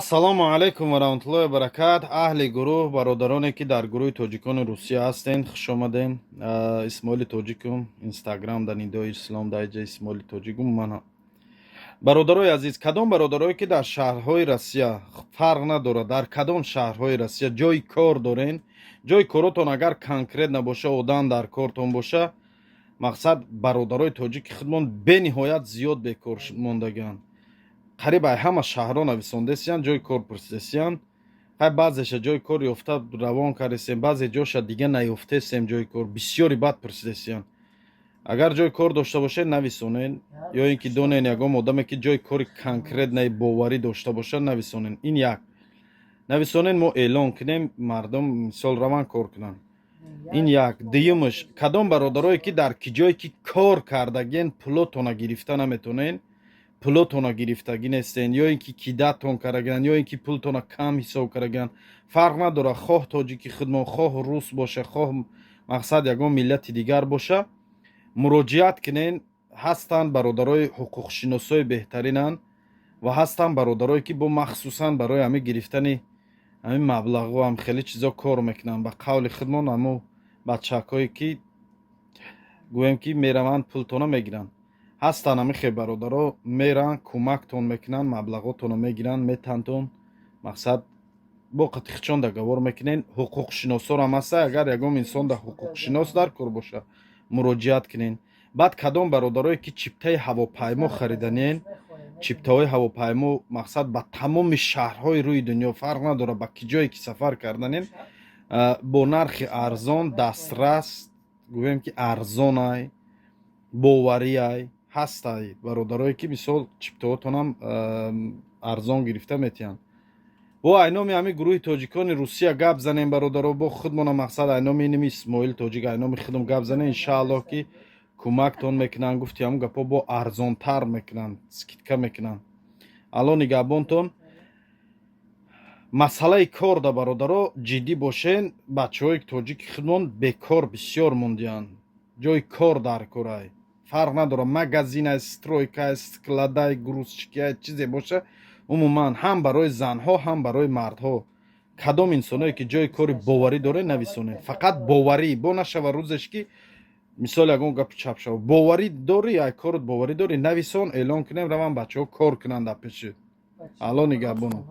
Ассалому алайкум ва раҳматуллоҳи ва баракат. Аҳли гурӯҳ, бародароне, ки дар гурӯҳи тоҷикони Русия ҳастен, хуш омаден. Исмоили Тоҷикум, Инстаграм дар Нидои Ислом, дар ҷа Исмоили Тоҷикум. Ман, бародарои азиз, кадом бародарое, ки дар шаҳрҳои Россия, фарқ надорад дар кадом шаҳрҳои Россия, ҷои кор дорен, ҷои коротон агар конкретно набоша, одам дар кортон боша, мақсад, бародарои тоҷики худмон бениҳоят зиёд бекор мондагианд. Қариб ай ҳама шаҳрҳо нависондесиян, ҷои кор пурсидесиян. Хай, баъзеша ҷои кор ёфта равон кардесем, баъзе ҷоша дига наёфтесем ҷои кор. Бисёри бад пурсидесиян. Агар ҷои кор дошта бошед, нависонен, ё ин ки донен ягон одаме, ки ҷои кори конкретный боварӣ дошта бошад, нависонен. Ин як, нависонен, мо эълон кунем, мардум мисол раванд, кор кунанд. Ин як. Дуюмаш, кадом бародарое, ки дар ки ҷое ки кор кардагиен, пулотона гирифта наметонен, пулотона гирифтагӣ нестен, ё ин ки кидатон караган, ё ин ки пултона кам ҳисоб караган, фарқ надорад, хоҳ тоҷики худмон, хоҳ рус боша, хоҳ, мақсад, ягон миллати дигар боша, муроҷиат кунен. Ҳастанд бародарои ҳуқуқшиносои беҳтаринанд ва ҳастанд бародарое, ки бо махсусан барои ҳамин гирифтани ҳамин маблағу ҳам хеле чизо кор мекунанд. Ба қавли худмон, ҳамо бачакҳое, ки гӯем, ки мераванд, пултона мегиранд, ҳастанд. Ҳамин хел бародаро меранд, кӯмактон мекунанд, маблағотонро мегиранд, метантон. Мақсад, бо қатихчон договор мекунен. Ҳуқуқшиносорам ҳаста. Агар ягон инсон дар ҳуқуқшинос дар кор боша, муроҷиат кунен. Баъд, кадом бародарое, ки чиптаи ҳавопаймо хариданен, чиптаҳои ҳавопаймо, мақсад, ба тамоми шаҳрҳои рӯи дунё, фарқ надорад ба ки ҷое ки сафар карданен, бо нархи арзон дастрас, гӯем, ки арзонай, бовариай, ҳастай бародарое, ки мисол чиптаҳотонам арзон гирифта метиҳанд. Бо айноми ҳамин гурӯҳи тоҷикони Русия гап занем, бародаро, бо худмона, мақсад, айноми иними Исмоил Тоҷик, айноми худм гап занем, иншааллоҳ, ки кӯмактон мекунанд. Гуфти ҳамн гапҳо бо арзонтар мекунанд, скидка мекунанд. Алло нигаҳбонтон. Масъалаи кор да, бародаро, ҷиддӣ бошен. Бачаҳои тоҷики худмон бекор бисёр мондиянд, ҷои кор дар корай. Фарқ надорад, магазинай, стройкай, складай, грузчикиай, чизе боша. Умуман, ҳам барои занҳо, ҳам барои мардҳо, кадом инсоное, ки ҷои кори боварӣ доред, нависонед. Фақат боварӣ бо нашава рӯзеш, ки мисол ягон гапи чап шава. Боварӣ дорӣ, ай корот боварӣ дорӣ, нависон, эълон кунем, раванд бачаҳо кор кунанд дар пеши. Алло нигаҳбонам.